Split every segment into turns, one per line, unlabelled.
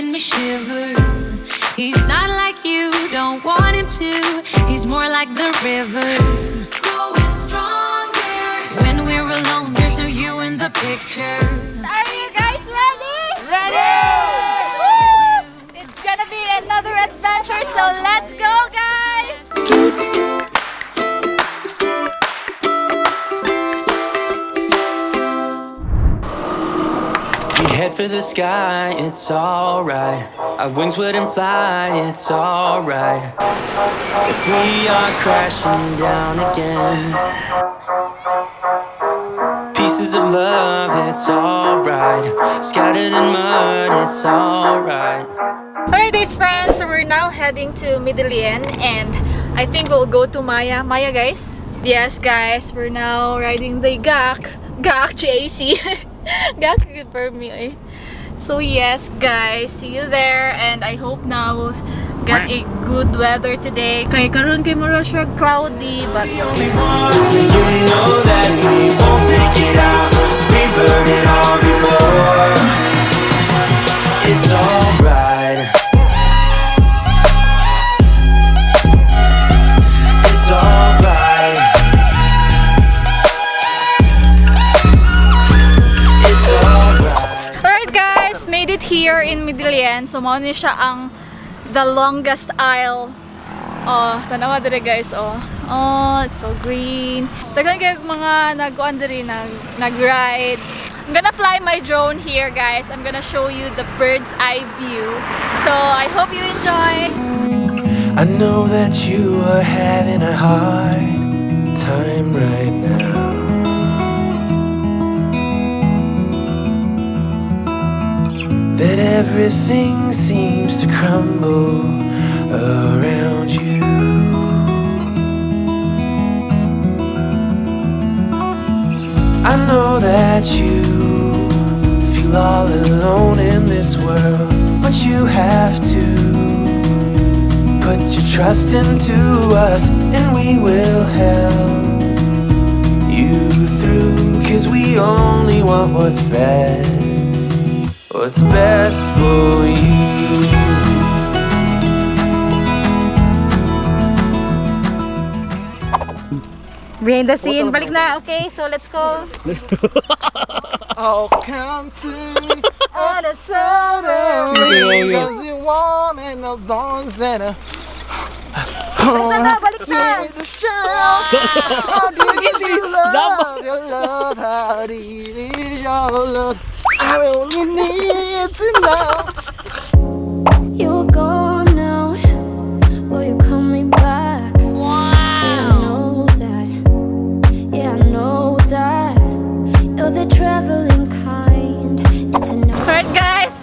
Making me shiver. He's not like you, don't want him to. He's more like the river. Growing stronger. When we're alone, there's no you in the picture.
Are you guys ready? Ready! Woo! It's gonna be another adventure, so let's go, guys!
We head for the sky, it's alright. Our wings wouldn't fly, it's alright. If we are crashing down again, pieces of love, it's alright. Scattered in mud, it's alright.
Alright, guys, friends, so we're now heading to Medellin and I think we'll go to Maya. Maya, guys? Yes, guys, we're now riding the GAC. GAC, GAC. GAC, good for me, eh. So yes, guys, see you there and I hope now get a good weather today. Kay karon kay mura siya cloudy, but
You know that we won't pick it out. We've heard it all before. It's alright. It's alright. It's alright.
Alright guys, made it here in Medellin. So mao ni siya ang the longest aisle. Oh, tanawa dire, guys, oh. Oh, it's so green. Daghan kaayo mga nagkuan diri, nag rides. I'm gonna fly my drone here, guys. I'm gonna show you the bird's eye view. So I hope you enjoy.
I know that you are having a hard time right now. That everything seems to crumble around you. I know that you feel all alone in this world, but you have to put your trust into us and we will help you through. 'Cause we only want what's best for you.
Behind the scene, balik na. Okay, so let's go.
Oh, come to me and it's suddenly there's a warm and the bones and a
Balik na, balik na.
the shell. How deep is your love? Your love, how deep is your love? I only need to know.
You're gone now. Will you call me back?
Wow!
Yeah, I know that. Yeah, I know that. You're the traveling kind. It's a no.
Alright guys,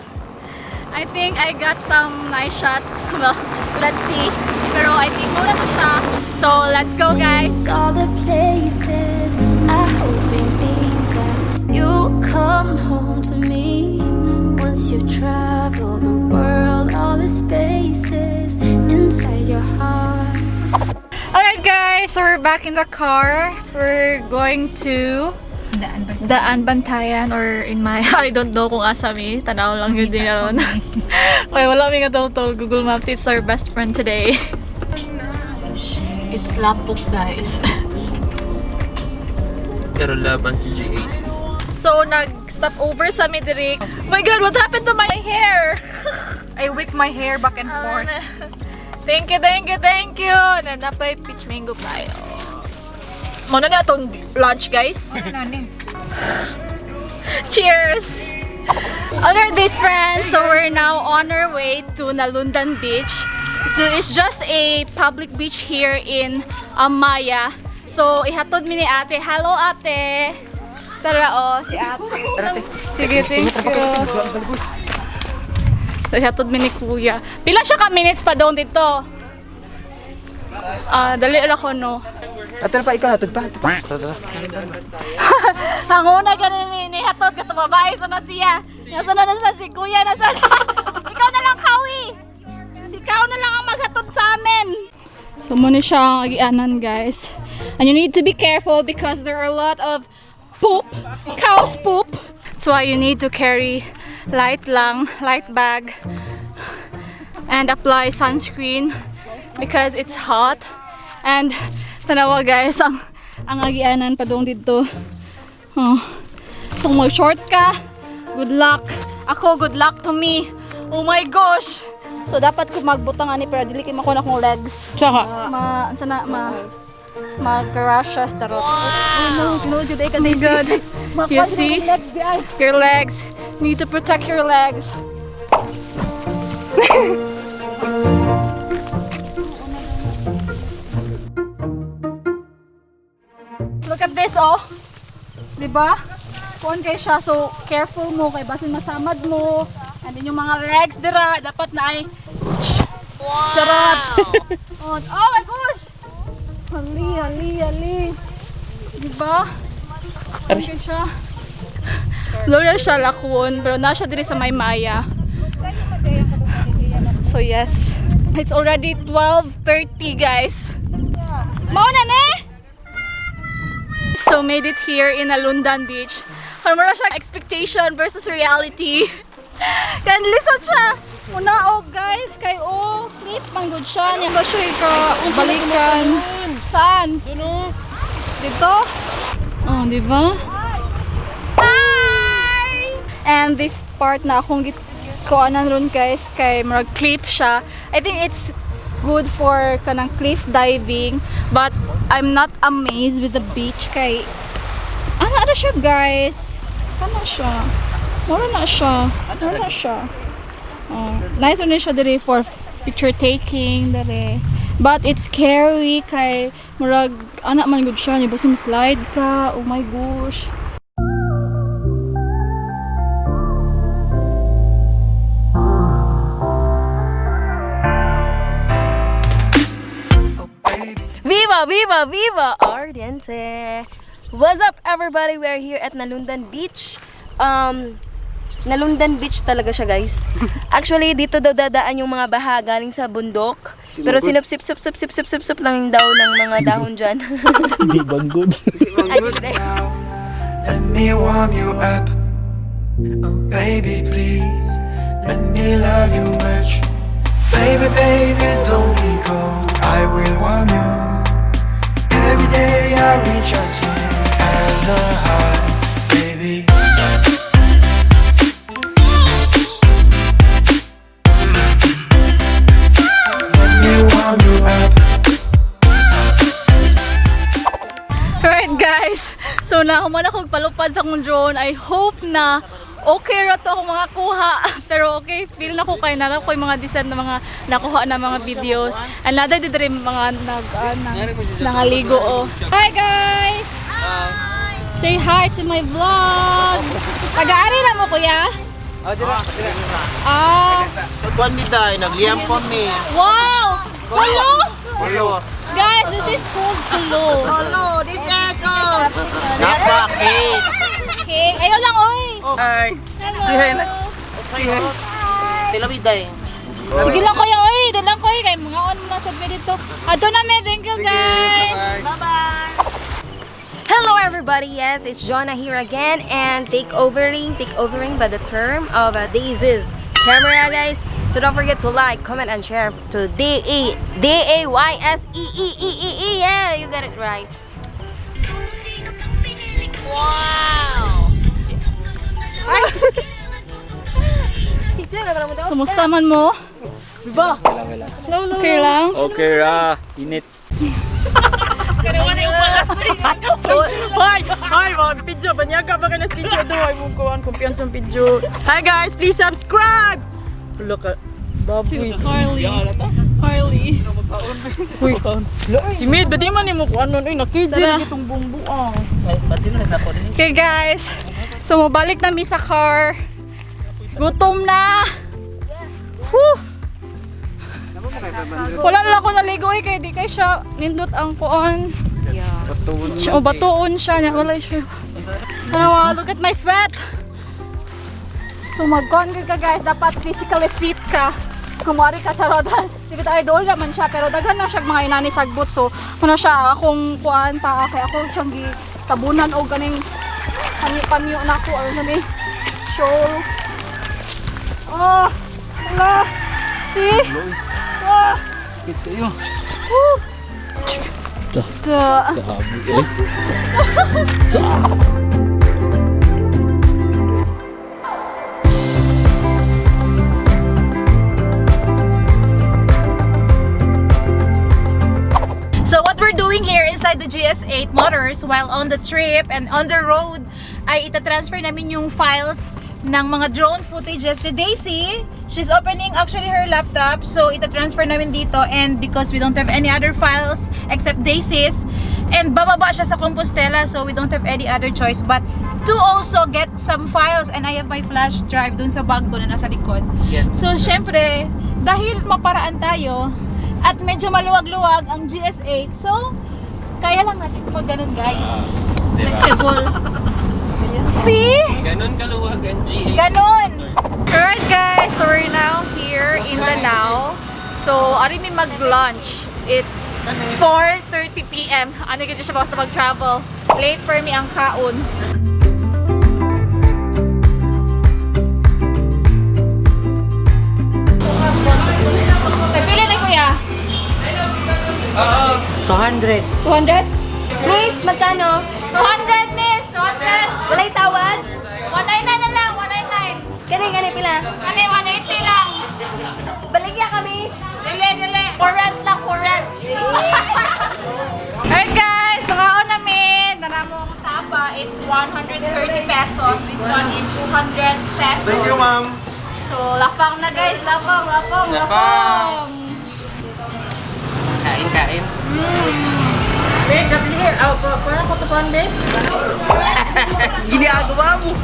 I think I got some nice shots. Well, let's see. Pero I think muna to siya. So let's go, guys.
All the places, I hope it means that you'll come home to me. Once you travel the world, all the spaces inside your heart.
Alright guys, so we're back in the car. We're going to Daan Bantayan or in my, I don't know kung asa mi. Tanaw lang gyud din aron. Okay, wala mi nga tol Google Maps. It's our best friend today. It's lapok, guys.
Pero laban si GAC.
So nag-stop over sa mi diri. Oh my God, what happened to my hair?
I whip my hair back and forth.
Thank you, thank you, thank you. Na napay peach mango tayo. Mao na na atong lunch, guys. Cheers! Alright, these friends, so we're now on our way to Nalundan Beach. So it's just a public beach here in Maya. So ihatod mi ni ate. Hello, ate! Tara, oh, si ate. Sige, thank you. So ihatod mi ni kuya. Pila siya ka minutes pa doon dito? Ah, dali ra ko, no.
Ato na pa ikaw, hatod pa, hatod pa. Tara, tara.
Hanguna ka ni hatod ka to babae sunod siya. Nasa na nasa si kuya nasa. Ikaw na lang, Kawi. Si Ikaw na lang ang maghatod sa amin. So mao ni siya ang agianan, guys. And you need to be careful because there are a lot of poop, cow's poop. That's why you need to carry light lang, light bag. And apply sunscreen because it's hot. And tanawa, guys, ang agianan padung dito. Oh. So kung mag-short ka, good luck. Ako, good luck to me. Oh my gosh! So dapat ko magbutang ani pero dili kay makuha na akong legs.
Tsaka.
Ma, ansa na, ma, mag-rashes, tarot. Oh no, no, jud ay ka. Oh God. You see? Your legs. Need to protect your legs. Look at this, oh. 'Di ba? Kuan kay siya, so careful mo kay basin masamad mo. And then yung mga legs dira dapat na ay. Wow. Charot. Oh my gosh. Hali, hali, hali. 'Di ba? Kuan kay siya. Loyal siya lakuon, pero na siya diri sa may Maya. So yes. It's already 12:30, guys. Mao na ni? So made it here in Nalundan Beach. Mura siya expectation versus reality. Kan lisod siya. Muna og guys kay oh cliff man gud siya. Nya ko siya ka balikan. Saan? Dito? Oh, di ba? Hi! And this part na akong gikuanan ron, guys, kay murag cliff siya. I think it's good for kanang cliff diving, but I'm not amazed with the beach kay ano siya, guys? Ano siya? Mura na siya. Mura na siya. Oh, nice rin siya diri for picture taking diri. But it's scary kay murag ana man gud siya, basta slide ka. Oh my gosh.
Viva, viva, viva Ardiente! What's up, everybody? We're here at Nalundan Beach. Nalundan Beach talaga siya, guys. Actually, dito daw dadaan yung mga baha galing sa bundok. Pero sinupsip, sup, sup, sup, sup, sup, sup lang daw ng mga dahon dyan.
Hindi banggod.
Ay, hindi.
Let me warm you up. Oh, baby, please. Let me love you much. Baby, baby, don't be cold. I will warm you. Every day I reach out soon as a heart, baby. Let me warm you up.
Alright, guys, so nahuman ako palupad sa akong drone. I hope na okay ra to ako makakuha. Pero okay, feel na ko kay na ko yung mga decent na mga nakuha na mga videos. Another dito rin mga nag nang, nangaligo oh. Hi, guys! Say hi to my vlog! Taga-ari na mo, kuya?
Oh, dira, dira.
Ah,
Tuan mi day, nagliyam po mi.
Wow! Hello!
Hello.
Guys, this is called tulo.
Hello, this is oh.
Napa cake.
Okay, ayaw lang, oy!
Hi!
Hello!
Hi. Tilawi day.
Sige lang kuya, oy, doon lang kuya, kay mga on na sa dito. Ato na me, thank you, guys.
Hello, everybody! Yes, it's Jonah here again and take overing by the term of Daisy's camera, guys. So don't forget to like, comment, and share to D A D A Y S E E E E E. Yeah, you got it right. Wow!
Kumusta man mo? Okay lang?
Okay ra. Init.
Hi! Hi, mga video. Banyaga ba ka na sa video do? Ay, mong kuhan, kumpiyansa ng video. Hi guys, please subscribe! Look at... Baboy.
Harley. Harley.
Uy, si Mid, ba't di man ni mo kuhan nun? Uy, nakijil
Tara.
itong buong.
Okay guys, so mobalik na mi sa car. Gutom na! Whew! Wala na lang ako naligo eh, kay di kay siya nindot ang kuan. Siya, oh, batuon siya niya. Wala siya. Ano, look at my sweat! So mag-con ka guys, dapat physically fit ka. Kumari ka charot. Di ba idol naman siya, pero daghan na siya mga inani sagbot. So, ano siya, akong kuan pa, kay ako siyang tabunan o ganing panyo-panyo na ako or ano ni show. Oh, wala. See? Wow.
Sakit kayo.
Woo.
Ta.
Ta.
Grabe eh. Ta.
So what we're doing here inside the GS8 Motors while on the trip and on the road ay itatransfer namin yung files ng mga drone footages ni Daisy. She's opening actually her laptop, so itatransfer namin dito, and because we don't have any other files except Daisy's, and bababa siya sa Compostela, so we don't have any other choice but to also get some files, and I have my flash drive dun sa bag ko na nasa likod. So syempre, dahil maparaan tayo at medyo maluwag-luwag ang GS8, so kaya lang natin mag ganun, guys.
Flexible.
See?
Ganon kaluwag ang GA.
Ganon!
Alright guys, so we're now here in Danao. So, ari mi mag-lunch. It's 4:30 p.m. Ano gid siya basta mag-travel. Late for me ang kaon. Pili na, kuya.
200.
200?
Miss, magkano?
200, miss! 200!
Walay tawad?
199 na lang! 199!
Gani, gani, pila.
Ano, 180 lang!
Baligya kami.
Dili, dili. For rent lang, for rent. Alright guys, makaon namin. Naramo ang tapa. It's 130 pesos. This one is 200 pesos.
Thank you, ma'am.
So, lapang na guys. Lapang, lapang, lapang.
Lapang. Kain, kain.
Babe, kapili here. Oh, parang ko tutuan, babe.
Ginagawa mo.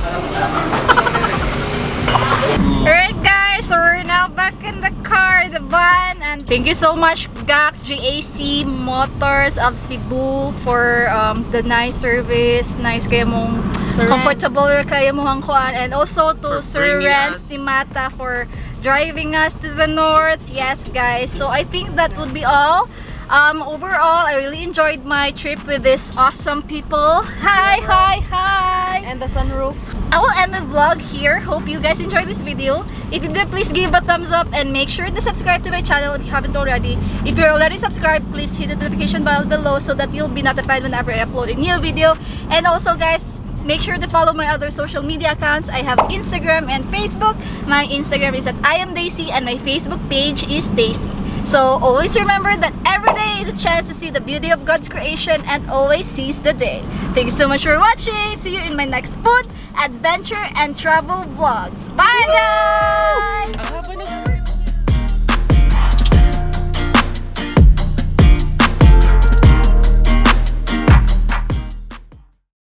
Alright guys, so we're now back in the car, the van, and thank you so much GAC, GAC Motors of Cebu for the nice service, nice kayo mong comfortable kayo mong hangkuan, and also to
For
Sir
bringing
Renz
us.
Timata for driving us to the north. Yes guys, so I think that would be all. Overall, I really enjoyed my trip with these awesome people. Hi, hi, hi!
And the sunroof.
I will end the vlog here. Hope you guys enjoyed this video. If you did, please give a thumbs up and make sure to subscribe to my channel if you haven't already. If you're already subscribed, please hit the notification bell below so that you'll be notified whenever I upload a new video. And also guys, make sure to follow my other social media accounts. I have Instagram and Facebook. My Instagram is at @IamDaisy and my Facebook page is Daisy. So always remember that every day is a chance to see the beauty of God's creation and always seize the day. Thanks so much for watching. See you in my next food, adventure, and travel vlogs. Bye guys!
Ang haba ng